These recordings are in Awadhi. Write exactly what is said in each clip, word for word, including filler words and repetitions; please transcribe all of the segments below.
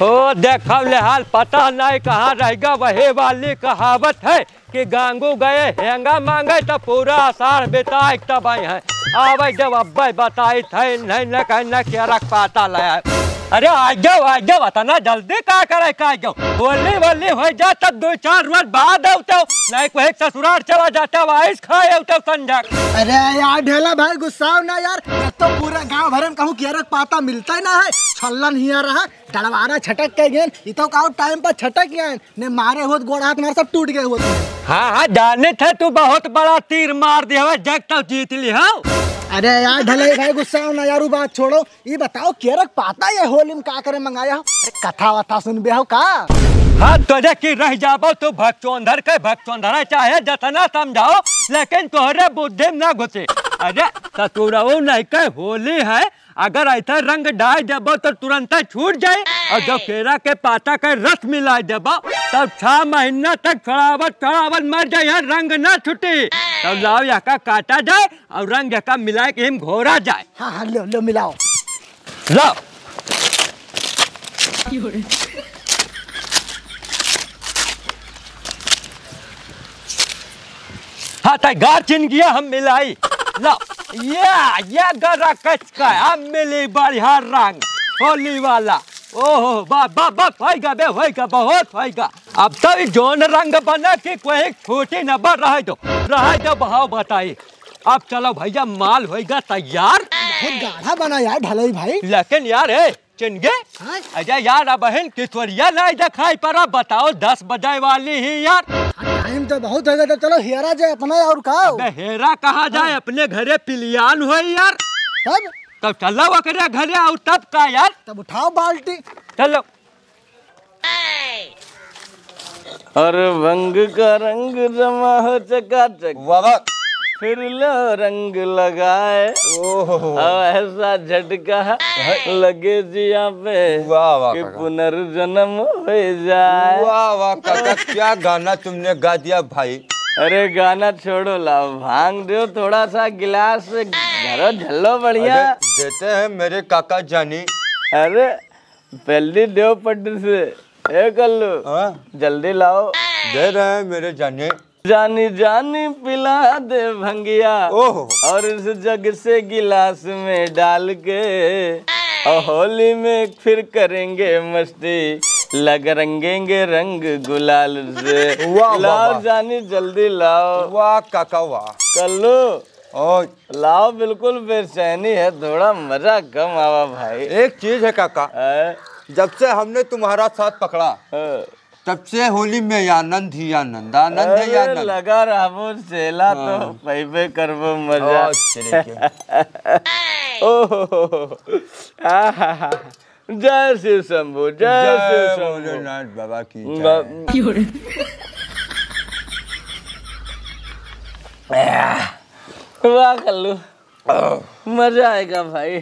ओ, देखव ले हाल, पता नहीं कहाँ रह गया। वही वाली कहावत है कि गांगू गए हेंगा मांगे, तो पूरा आषाढ़ बिताए तब आई है। आवे जब अब्बे बताई थे, नहीं न कहीं न केरक पाता ले आए। अरे आ जाओ, आ जाओ, इतना जल्दी का करे, का जाओ, होली वोली हो जा, तब दो चार रोज बाद आओ तो, नहीं कोई ससुराल चला जाता, आइस खाए आओ तो संझा। अरे यार ढेला भाई, गुस्साओ ना यार, जब तो पूरा गांव भरन कहूँ केरक पाता मिलता ही ना है, छल्लन हिया रहा, डलवारा छटक के गेन, ई तो का टाइम पर छटक गए, ने मारे होत गोड़ हाथ मार सब टूट गए होत। हाँ, हाँ, जाने थे तू बहुत बड़ा तीर मार दिया, जग तक जीत ली हो। अरे यार ढलई भाई, गुस्सा हो ना यार, उ बात छोड़ो, ई बताओ केरक पाता ये होली में का करे मंगाया हो? अरे कथा वथा सुनबे हो का? हाँ, तोरे की रह जाबो तू भगचोंधर के, भगचोंधर चाहे जतना समझाओ, लेकिन तोहरे बुद्धि में ना घुसे। अरे ससुरऊ नहीं के होली है, अगर ऐसा रंग डाल देबो तो तुरंत छूट जाए, और जब केरा के पाता के रस मिला देबो, तब छह महीना तक छोड़ावत छोड़ावत मर जाए, यहाँ रंग ना छूटी। तब लाओ, यहाँ का काटा जाए और रंग यहाँ का मिला के हम घोरा जाए। हाँ, हाँ, लो, लो, मिलाओ। लो। हाँ, तै गार चिन गया, हम मिलाई। लो, या, या गरा कचका, हम मिली बढ़िया रंग, होली वाला। ओहो, बा, बा, बा, होइगा बे, होइगा, बहुत होइगा। अब तो ई जोन रंग बना कि कोई छोटी न बा, रह दो, रह दो, भाव बताई। अब चलो भैया, माल होइगा तैयार। बहुत गाढ़ा बना यार ढलई भाई। लेकिन यार, ए, चिन गे? हाँ? अरे यार, अब बहन किशोरिया नहीं दिखाई पड़ा, बताओ, दस बजे वाली ही यार। हाँ, टाइम तो बहुत होइगा, तो चलो हेरा जाए अपना, और का? अबे हेरा कहा जाए, हाँ। अपने घरे पिलियान होई यार। तब? तब चलो ओकरे घरे, और तब का यार? तब उठाओ बाल्टी। चलो। हर भंग का रंग जमा हो चकाचक। वाह, वाह। फिर लो रंग लगाए। ओहो। अब ऐसा झटका है। लगे जिया पे वाह, वाह, कि काका। पुनर्जन्म हो जाए। वाह, वाह, काका, क्या गाना तुमने गा दिया भाई। अरे गाना छोड़ो, लाओ भांग दो थोड़ा सा गिलास, घरो झल्लो बढ़िया। अरे, देते हैं मेरे काका जानी। अरे, पेल्ली देव पट से। ए कल्लू, हाँ? जल्दी लाओ। दे रहे हैं मेरे जाने। जानी जानी पिला दे भंगिया। ओहो। और इस जग से गिलास में डाल के, और होली में फिर करेंगे मस्ती, लग रंगेंगे रंग गुलाल से। वाह, वाह, लाओ वाह। जानी जल्दी लाओ। वाह काका वाह। कल्लू, ओ। लाओ, बिल्कुल बेचैनी है, थोड़ा मजा कम आवा भाई। एक चीज है काका, हैं? जब से हमने तुम्हारा साथ पकड़ा, हाँ। तब से होली में आनंद ही आनंद, आनंद ही अरे, आनंद। लगा रहबो, चेला तो हाँ। पैबे करबो मजा। ओ, चले के। ओहो, आहा। जय शिव शंभू, जय जय शिव शंभू। भोलेनाथ बाबा की बा- जय। वाह कल्लू, मजा आएगा भाई।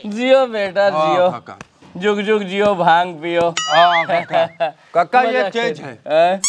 जियो बेटा, वाह जियो। काका। जुग जुग जियो, भांग पियो। हाँ काका। काका, ये मजा चीज खेल। है। हैं?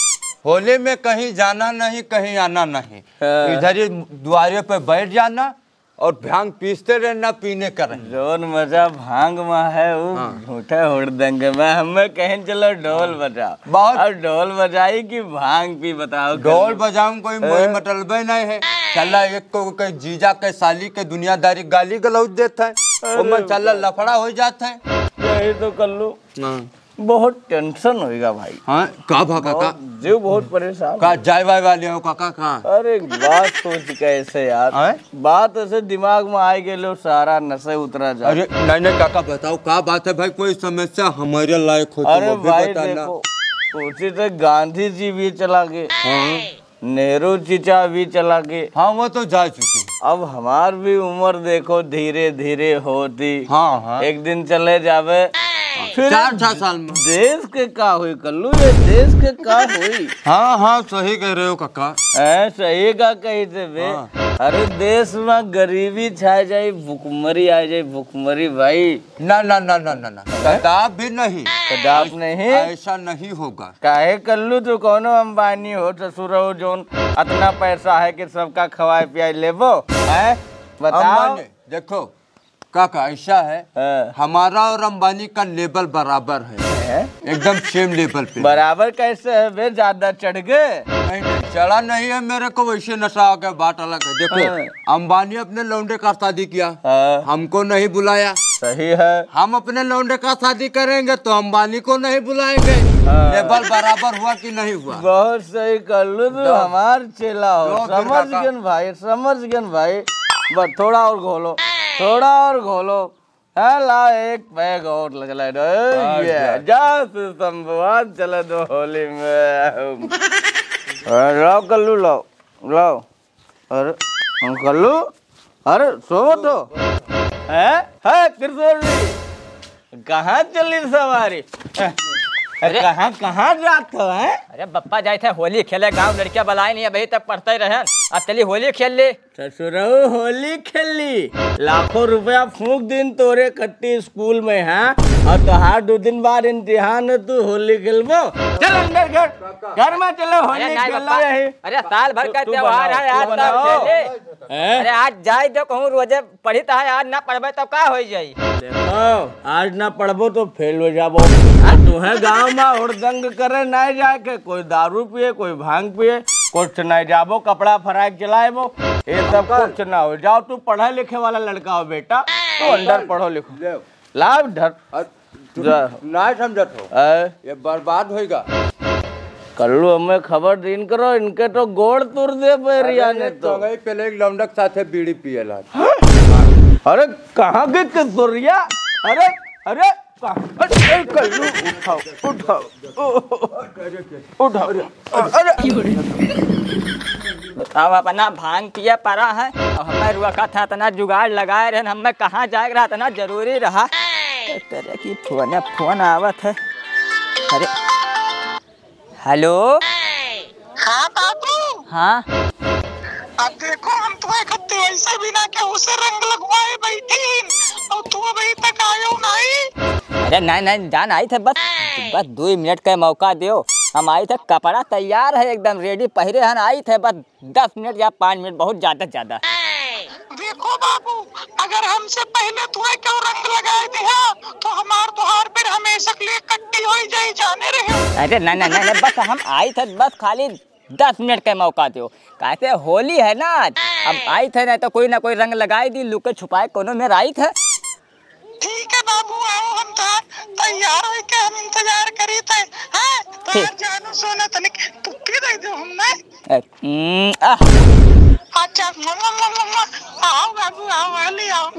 होली में कहीं जाना नहीं, कहीं आना नहीं। हाँ। इधर ही द्वारे पे बैठ जाना, और भांग पीसते रहना, पीने का रहना। जौन मजा भांग में है, वो हाँ। झूठे हुड़दंग में। हमें कहें चलो ढोल बजाओ। बहुत। अब ढोल बजाई कि भांग पी, बताओ ढोल कल्लू। बजाऊं कोई हैं? मोही मतलबे नहीं है। चला एक को के जीजा के साली के दुनियादारी गाली गलौज देत है। अरे वो में चला बाप। लफड़ा हो जात है। यही तो कल्लू। हाँ। बहुत tension होइगा भाई। हाँ, का भा काका? बहुत, जीव बहुत परेशान का हो। जाए वाए वाले हो काका का? अरे, बात सोच के ऐसे यार, हैं? बात ऐसे दिमाग में आ गए लो, सारा नशे उतरा जा। अरे, नहीं, नहीं काका, बताओ का बात है भाई, कोई समस्या हमारे लायक हो तो अरे वो भी भाई बताना। देखो, सोचे थे गांधी जी भी चला गए। हाँ। नेहरू चीचा भी चला गए। हाँ, वो तो जा चुके। अब हमार भी उम्र देखो धीरे धीरे होती। हाँ, हाँ। एक दिन चले जावे। फिर चार छह साल में। देश के का होई कल्लू, ये देश के का होई? हाँ, हाँ, सही कह रहे हो काका। हैं, सही का कही थे बे? हाँ। अरे देश में गरीबी छाए जाए, भुखमरी आ जाए, भुखमरी भाई। ना, ना, ना, ना, ना, ना। कदाप भी नहीं। कदाप नहीं? ऐसा नहीं होगा। काहे कल्लू, तू कौनो अंबानी हो, ससुर हो, जोन अतना पैसा है कि सबका खवाए पियाए लेबो? हैं? बताओ। अंबानी, देखो, काका, ऐसा है, हाँ। हमारा और अंबानी का level बराबर है। हैं? एकदम same level पे। बराबर कैसे है बे? ज्यादा चढ़ गए? नहीं, नहीं, चढ़ा नहीं है मेरे को, वैसे नशा हो गया, बात अलग है। देखो, हाँ। अंबानी अपने लौंडे का शादी किया, हाँ। हमको नहीं बुलाया। सही है। हम अपने लौंडे का शादी करेंगे तो अंबानी को नहीं बुलाएंगे। हाँ। Level बराबर हुआ कि नहीं हुआ? बहुत सही कहलू तू, दो। हमार चेला हो। दो फिर समझ काका। गन भाई, समझ गन भाई। बस थोड़ा और घोलो, थोड़ा और घोलो। हाँ, ला एक पैग और लगला दो। हाँ, ये जा। जा से संभवान चला दो होली में। हाँ, लाओ कल्लू, लाओ, लाओ। अरे, हम कल्लू, अरे, सोवत हो? हैं? है, किशोर जी? कहाँ चली सवारी? हैं? अरे। कहाँ, कहाँ जात हो, हैं? अरे, बप्पा जाए थे होली खेले, गाँव लड़कियाँ बुलाए नहीं, अभी तक पढ़ते रहे। अब चली होली खेल ली। ससुरऊ होली खेली, लाखों रुपया फूंक दिन तोरे खट्टी स्कूल में, हाँ? और तोहार दो दिन बाद इम्तिहान है, तू होली खेलबो? चल अंदर घर, घर में चलो, अरे होली नहीं खेलो बप्पा, यही। अरे साल भर का तू त्योहार बनाओ, है, तू आज ना बनाओ। खेले। हैं? अरे आज जाए दो कहूँ, रोजे पढ़ी तो है, आज ना पढ़बे तो का हो जाई? देखो, आज ना पढ़बो तो फेल हो जाबो। आ तुहे गाँव में हुड़दंग करे ना जाए के, कोई दारू पिए, कोई भांग पिए, कुछ नहीं जाबो, कपड़ा फराक चलाएबो, ये सब कुछ ना हो। जाओ, तू पढ़े लिखे वाला लड़का हो बेटा, तू अंदर पढ़ो लिखो। ले। लाभ धर। अ, तू जा। ना समझत हो। आए। ये बर्बाद होएगा। कल्लू हमें खबर दीन करो, इनके तो गोड़ तुर दे बैरिया अरे, ने ये तो। टंगई पे ले एक लौंडक साथे बीड़ी पियला। अरे, कहाँ के किशोरिया? अरे, अरे, कहाँ? अरे, कल्लू, उठाओ, उठाओ, उठाओ। अरे। बताओ, अपना भांग पिए पड़ा है और हमें रुआ का था, इतना जुगाड़ लगाए रहे, हमें कहाँ जाए रहा, इतना जरूरी रहा। तेरे की फोन, फोन आवत है। अरे, हेलो। हाँ बाबू। हाँ। अब देखो, हम तुम्हें खत्ते वैसे बिना केहू से रंग लगवाए बैठी, और तू अभी तक आयो नहीं। अरे नहीं, नहीं, जान आई थे, बस, बस दो मिनट का मौका दियो। हम आई थे, कपड़ा तैयार है एकदम ready, पहिरे हन, आई थे, बस दस मिनट या पाँच मिनट, बहुत ज्यादा, ज्यादा। देखो बाबू, अगर हमसे पहले तुम्हें क्यों रंग लगाए दिया, तो हमार तुहार फिर हमेशा के लिए कट्टी होई जाई, जाने रहे। अरे नहीं, नहीं, नहीं, नहीं, बस हम आई थे, बस खाली दस मिनट का मौका दो। कैसे होली है ना आज, अब आई थे, नहीं तो कोई ना कोई रंग लगाई दी, लुके छुपाए कोनो में आई थे। ठीक है बाबू, आओ, हम तो तैयार होके हम इंतजार करी थे। हैं? तो ठीक। यार जानू सोना तनिक तुक्की दे दो हमने। ए, उम, आह। अच्छा, मम्मा, मम्मा, मम्मा, आओ बाबू, आओ, हाली आओ।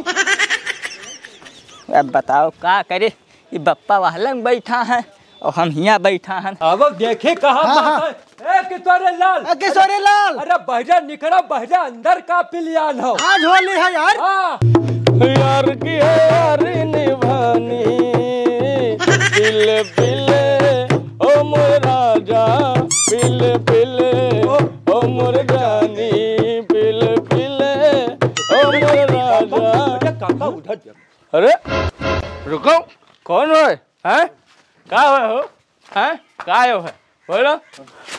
अब बताओ का करे, ये बप्पा वहाँ लंग बैठा है और हम हियाँ बैठा हैं। अब देखे कहाँ हाँ, बात हाँ। है। ए, किशोरी लाल! ए, किशोरी लाल! अरे बहरे निकरा, बहरे अंदर का पिलियान हो। आज होली है यार। हाँ। यार की है यारी निभानी, पिले पिले, ओ मोर राजा, पिले पिले, ओ मोर रानी, पिले पिले, ओ मोर राजा। अरे काका, उधर जा। अरे, रुको, कौन है? हैं? का हुआ हो? हैं? का आयो है? बोलो।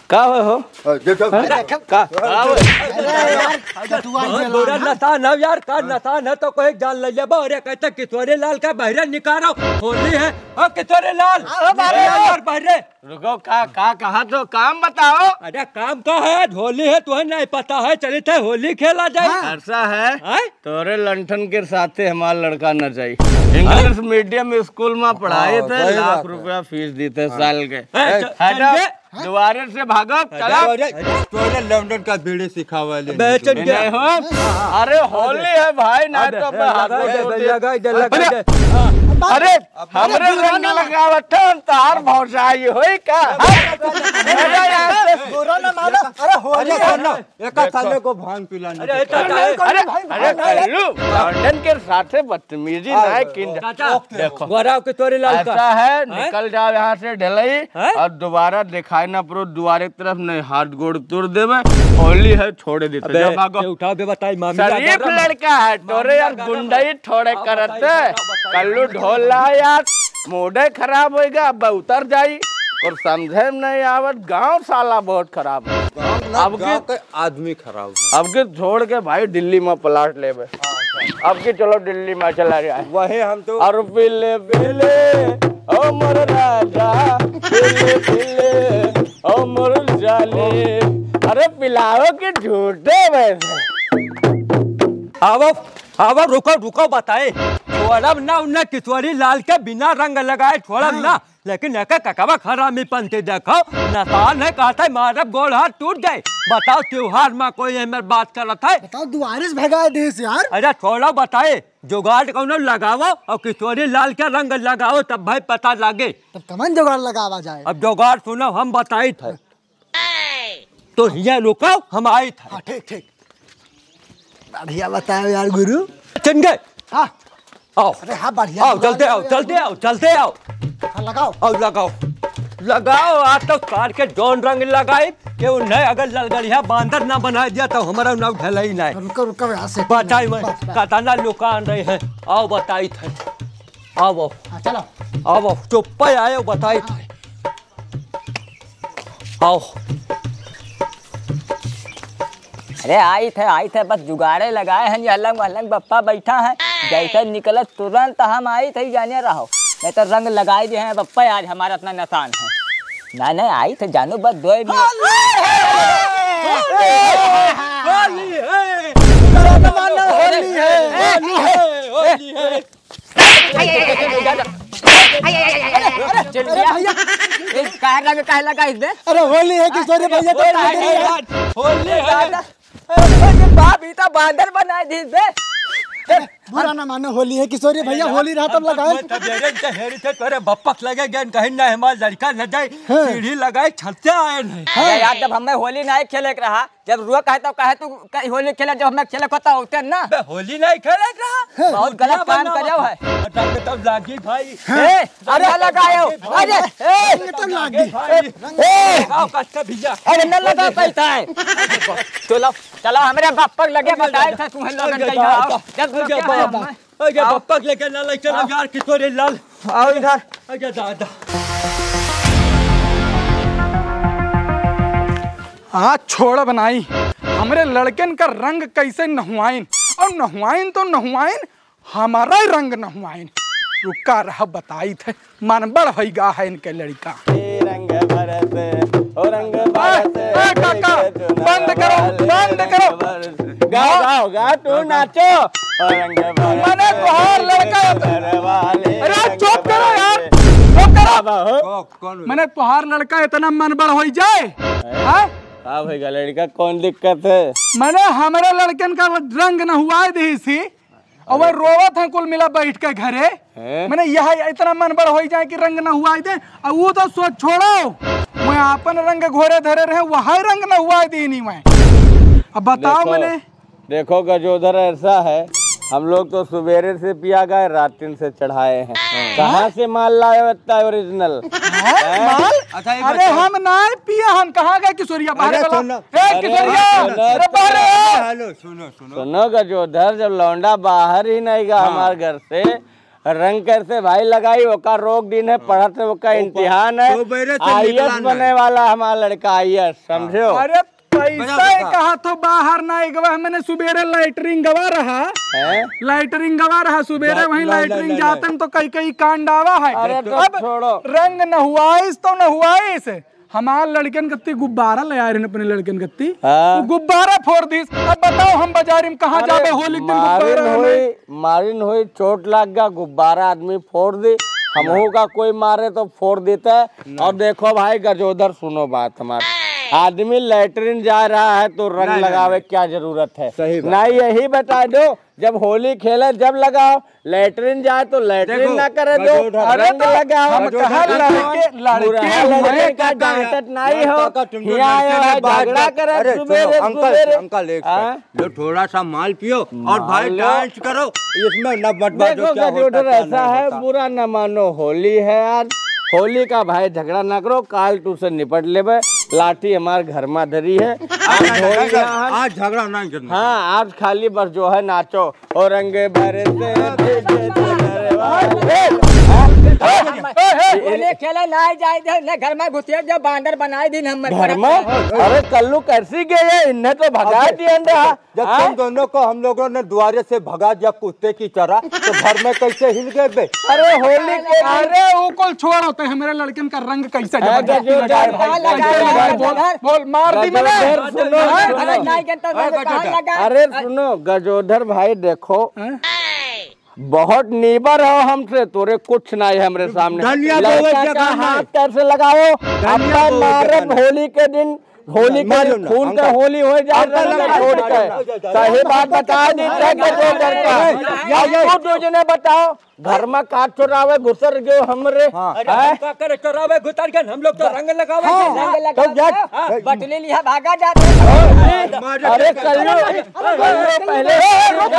का हुआ हो? अ, देखो। हैं? का? का हुआ? अरे यार, जतुआ बहुत बुरा नशा न यार, का नशा न तो कोई जान ले लेबो। अरे कहते किशोरी लाल का बहरे निकालो, होली है। ओ किशोरी लाल, आओ बाबू। अरे यार बहरे। रुको, का, का कहा तो काम बताओ। अरे काम का है, आज होली है, तुम्हें नहीं पता है, चली थे होली खेला जाए। हाँ। ऐसा है, हैं? तोरे लंठन के साथे हमार लड़का न जाई। English medium school में पढ़ाए हाँ, थे, सही लाख बात है। रुपया फीस दी थे हाँ। साल के। ए, च-, हटो, चल के। दुआरे से भागो, अरे, चलो। अरे, तोरे लंदन का बीड़ी सिखावा ले बे, चल के। नहीं हो? अरे, होली है भाई, ना अरे, तो ए, लगा दे, लगा दे। लगा दे, लगा दे। अरे, अरे, हमरे रंग लगावत है, तार भौजाई होई का? अरे, यार, बुरा ना मानो। अरे, होली अरे, है ना। सुनो। एका साले को भांग पिलाने अरे, के। अरे, अरे, अरे, अरे, कल्लू, लौंडन के साथे बदतमीजी हाँ, ना है, किन जा-, चाचा, देखो। गोराव के तोरे लाल का। ऐसा है, हैं? निकल जाओ यहाँ से ढलई हैं? और दोबारा दिखाई ना पड़ो, दुआरे की तरफ नहीं, हाथ गोड़ तोड़ देवे। होली है, छोड़ देते, अबे, जा भागो। ये उठाओ बे, बताई, मामी शरीफ का डर लड़का है, तोरे मामी यार का डर गुंडई थोड़े हाँ, करते। बताई, बताई, कल्लू बताई। ढोल ला यार, मूडे खराब होएगा, अब उतर जाई। और समझे में नहीं आवत, गांव साला बहुत खराब है। गांव ना, अब गांव के के आदमी खराब है। अब के छोड़ के भाई दिल्ली में प्लाट लेबे। हाँ। अब की चलो दिल्ली में चला जाए। वही हम तो और पीले पीले, ओ मोर राजा, पीले पीले, ओ मोर जानी। अरे पिलाओ कि झूठे वैसे। आवो, आवो, रुको, रुको, बताए। छोड़ब ना उन्हें किशोरी लाल के बिना रंग लगाए, छोड़ब ना। लेकिन एकर ककवा क हरामी पंती देखो, नसान है, कहत है मारब गोड़ हाथ टूट जाए। बताओ, त्योहार में कोई एमे बात करत है? बताओ, दुआरे से भगाए देस यार। अरे छोड़ो, बताए, जुगाड़ कौनो लगाओ और किशोरी लाल के रंग लगाओ, तब भाई पता लागे। तब कमन जुगाड़ लगावा जाए? अब जुगाड़ सुनो, हम बताइत है। तो हियाँ रुको, हम आइत है। हाँ, ठीक, ठीक। बढ़िया बताओ यार गुरु। चल गए। हाँ। आओ। अरे हाँ, बढ़िया आओ, जुगाड़ जल्दी आओ, लगाओ यार जल्दी गुरु। आओ, जल्दी आओ। हाँ, लगाओ। आओ, लगाओ। लगाओ, आज तो कार के जौन रंग लगाई, कि उन्हें अगर ललगड़िया बांदर ना बनाए दिया, तो हमारा नाव ढला ही नहीं। रुको, रुको, यहाँ से बताई मैं, बस, बस। कतना लुकान रहे हैं। आओ, बताई थे। आओ, आओ। हाँ, चलो। आओ, चुप्पा आए, बताई थे। आओ। अरे आई थे, आई थे, बस जुगाड़े लगाए हैं, ये हलंग महलंग बप्पा बैठा है, जैसे निकलत तुरंत हम आई थे, जाने रहो, नहीं तो रंग लगाए दिए हैं बप्पा, आज हमारा इतना निशान है। ना, नहीं, आई थे जानू, बस दो मिनट। होली है, होली है, होली है, होली है। चल भैया। ए, काहे लगे, काहे लगा इस बे? अरे होली है किशोरी भैया, तो होली है। दादा, अरे बाप, ई तो बांदर बनाए दी बे। बुरा ना मानो, होली है किशोरी भैया, होली रहा तब लगाए। तब ये रे, हेरी थे, तोरे बप्पक लगे गेन कहीं ना, हमार लड़का न जाए, हाँ। सीढ़ी लगाए, छत्ते आए नहीं। अरे यार, जब हमें होली नहीं खेले के रहा, जब रुआ कहे तो कहे तू कहीं होली खेले, जब हमें खेले को तो होते ना। बे, होली नहीं खेले था। बहुत गलत काम कर रहा है। तब, तब लागी भाई। ए, अरे लगाओ। अरे, ए, तब लागी। ए, लगाओ कष्ट भैया। अरे न लगाओ कहता है। चलो, चलो हमरे बाप पर लगे बताए थे तुम्हें लोगन के यहाँ। जब रुके हैं हम। अरे आओ। बप्पा के लेके लाल, चलो आओ। यार, किशोरी लाल। आओ इधर। अरे दादा। आज छोड़ब नाई, हमरे लड़कन का रंग कैसे नहुआइन, और नहुआइन तो नहुआइन, हमारा ही रंग नहुआइन। रुका रह, बताई थे। मनबड़ होई गा है इनके लड़का। ए रंग बरस, ओ रंग ए, बरस, ए काका, देखे चुनर बंद करो, वाले बंद रंग करो। बरस। गाओ, गाओ, गाओ, तू नाचो। ओ रंग बरस, मने तोहार लड़का है तो। चुनर वाले अरे रंग चुप करो यार, बरस। चुप करो। बाबा हो। कौन, कौन? मने तोहार लड़का इतना मनबड़ होई जाए, हैं? का भइगा लड़का, कौन दिक्कत है? मने हमरे लड़कन का रंग नहुआए देसी, और वह रोवत हैं कुल मिला बैठ के घरे। हैं? मने यह इतना मनबड़ होई जाए कि रंग नहुआई दे। और वो तो सोच छोड़ो, मैं आपन रंग घोरे धरे रहे, वही रंग नहुआई दीनी मैं। अब बताओ देखो, मने। देखो गजोधर, ऐसा है, हम लोग तो सुबेरे से पिया गए, रातिन से चढ़ाए हैं। हाँ। कहाँ से माल लाए हो इतना original? हैं? हैं? माल? अच्छा, ये अरे बताओ। हम ना पिया हन, कहाँ गए किशोरिया? बाहर अरे बोला। सुनो। ए, अरे किशोरिया, सुनो अरे तो। बाहर आ। हेलो, सुनो, सुनो। सुनो गजोधर, जब लौंडा बाहर ही नहीं गा हाँ। हमार घर से, रंग कैसे भाई लगाई, ओका रोक दीन है, हाँ। पढ़त है, ओका ओका इम्तिहान है, सुबेरे से IAS निकला बने नहीं। वाला हमारा लड़का, IAS, हाँ। समझो? अरे पैसा बजा, बजा। कहा तो बाहर ना गवा, मने सुबेरे लैटरिन गवा रहा। हैं? लैटरिन गवा रहा सुबेरे, जा, वहीं ला, ला, लैटरिन ला, ला। जातन तो कई कई कांड आवा है। अरे तो अब छोड़ो। रंग नहुआइस तो नहुआइस, हमार लड़कन कत्ती गुब्बारा ले आए रहन अपने लड़कन कत्ती। हाँ। वो गुब्बारा फोड़ दीस। अब बताओ हम बाजारी में कहाँ अरे जाबे होली के दिन मारिन गुब्बारा होई, में? मारिन होई, चोट लाग गा, गुब्बारा आदमी फोड़ दी। हमहू का कोई मारे तो फोड़ देता है। नहीं। और देखो भाई गजोधर, सुनो बात हमार। आदमी लैटरिन जा रहा है तो रंग नहीं, नहीं, लगावे नहीं। क्या जरूरत है? सही बात। नहीं, यही बता दो, जब होली खेले जब लगाओ, लैटरिन जाए तो लैटरिन देखो, ना करे दो, गजोधर, अरे रंग तो लगाओ। हम कहा गजोधर, लड़के, लड़के बुरा हुए लड़के का का डांटत नहीं यार, हो। काका, तुम तो यहाँ लड़के आयो है, बात झगड़ा कर, करत अरे, सुबेरे, सुनो, अंकल, सुबेरे। अंकल, एक हाँ? सेकंड। लो, थोड़ा सा माल पियो और माल भाई लो। डांस करो, इसमें ना मत बाजो, देखो, क्या होता गजोधर, क्या ऐसा नहीं है, होता। बुरा ना मानो, होली है आज, होली का भाई झगड़ा ना करो, काल तू से निपट लेबे, लाठी हमार घर में धरी है। आज आज होली झगड़ा, है। आज झगड़ा नहीं करना। हाँ, आज खाली बस जो है नाचो, ओ रंग बरसे भीगे चुनर वाले। ए, हाँ? हम होली खेले ना जाए दे, न घर में घुसिए, जब बांदर बनाए दिन हम घर में। अरे कल्लू कैसी गए, इन्हें तो भगा दिया रहा। जब हाँ? तुम दोनों को हम लोगों ने द्वारे से भगा दिया कुत्ते की तरह, तो घर में कैसे हिल गए बे? अरे होली के अरे वो कुल छोड़, होते हैं मेरे लड़कन का रंग कैसे अरे जबरदस्ती लगा है। बोल, बोल, मार दी मैंने। अरे सुनो, अरे सुनो। नहीं करता, अरे कहाँ लगा? अरे सुनो गजोधर भाई, देखो, हाँ? बहुत नीबर हो हमसे, तोरे कुछ नहीं है हमरे सामने। धनिया बोवे लड़का का जगह हाथ नहीं। कैसे लगाओ? धनिया अब मैं बोवे मारब जगह नहीं। होली के दिन, होली के मारो दिन ना, खून का अंकल। होली हो जाए, अंकल, रंग अंकल, छोड़ अंकल, के। अंकल, सही बात बता दी, अंकल, तय कर दो अंकल, लड़का। अंकल, अब ये, ये। तू दो जने बताओ, घर में का चोरावे घुसर गयो हमरे, हाँ। अरे, हैं? हम का करे चोरावे घुसर गए, हम लोग तो रंग लगावे हाँ, के। रंग तो लगावे जा। हाँ, बटले लिया भागा जाते। अरे कल्लू, कल्लू पहले ए, रुक, रुक,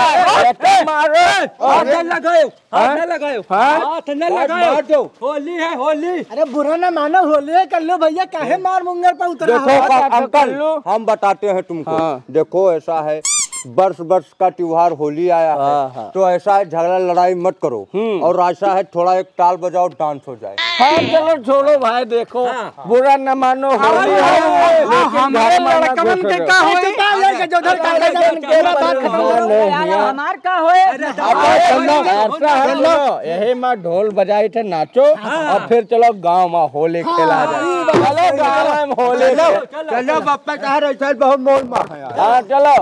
रुक। मारो। हाथ न लगायो, हाथ हाँ? न लगायो, हाँ? हाथ न लगायो। मार दो। होली है, होली। अरे बुरा ना मानो, होली है, कल्लू भैया काहे मार मुंगर पे उतरा देखो हो? का-, अंकल, कल्लू। हम बताते हैं तुमको। हाँ। देखो ऐसा है, वर्ष वर्ष का त्योहार होली आया है, हाँ, हाँ। तो ऐसा है झगड़ा लड़ाई मत करो। हम्म। और ऐसा है थोड़ा एक ताल बजाओ, डांस हो जाए। हाँ, चलो छोड़ो भाई, देखो, हाँ। बुरा न मानो, होली है, हाँ, लेकिन हमारे घर में ना लड़कन घुसो। के का होई? का होई के जो उधर का अरे, जाए? अरे, पूरा बात खत्म करो। नहीं, यार, नहीं। हमार का होए? अरे, अब सुनो, ऐसा है, सुनो, यही माँ ढोल बजाई थे, नाचो, हाँ। और फिर चलो गाँव में होली खेला जाए। हाँ। चलो गाँव में होली चलो, खेल- चलो, बापा कहा रहे थे, बहुत मौज में है यार। हाँ, चलो।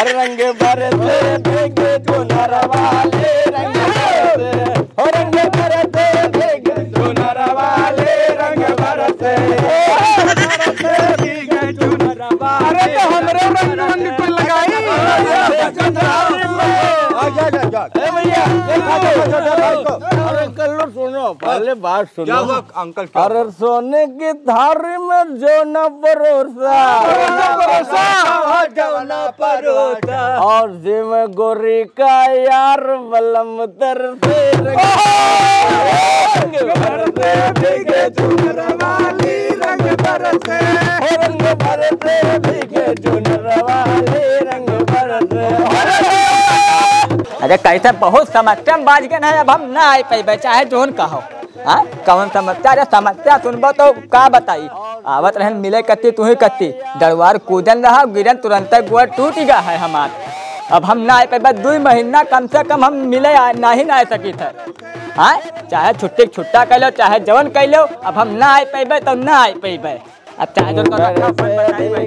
अरे रंग बरसे भीगे चुनर वाले, रंग बरसे, हो रंग बरसे भीगे चुनर वाले, रंग बरसे, हो रंग बरसे भीगे चुनर वाले। अरे तो हमरे रंग वंग को लगाई। आ जा, जा, जा। ए भैया, देखो, देखो, देखो, देखो। अरे कल्लू सुनो, पहले बात सुनो। क्या हुआ? अंकल, क्या अरे हुआ? सोने की थारी में जो न परोसा। जो न परोसा। जो न परोसा। और जिम गोरी का यार बलम तरसे रंग। रंग बरसे भीगे चुनर वाली, रंग बरसे। रंग बरसे भीगे चुनर वाली, रंग बरसे। अरे कैसे बहुत समस्या में बाज गए ना, अब हम ना आए पैबे, चाहे जोन कहो। हाँ, कौन समस्या? अरे समस्या सुनबो तो का बताई। आवत रहन मिले कत्ती, तू ही कत्ती। डरवार कूदन रहा, गिरन तुरंते गोड़ टूट गया है हमार। अब हम ना आए पैबे, दुई महीना कम से कम हम मिले आ, नहीं ना आ सकी थे। हाँ, चाहे छुट्टी के छुट्टा कर लो, चाहे जवन कर लो, अब हम ना आए पैबे तो ना आए पैबे। अब चाहे जोन करो, अपन बताई भाई,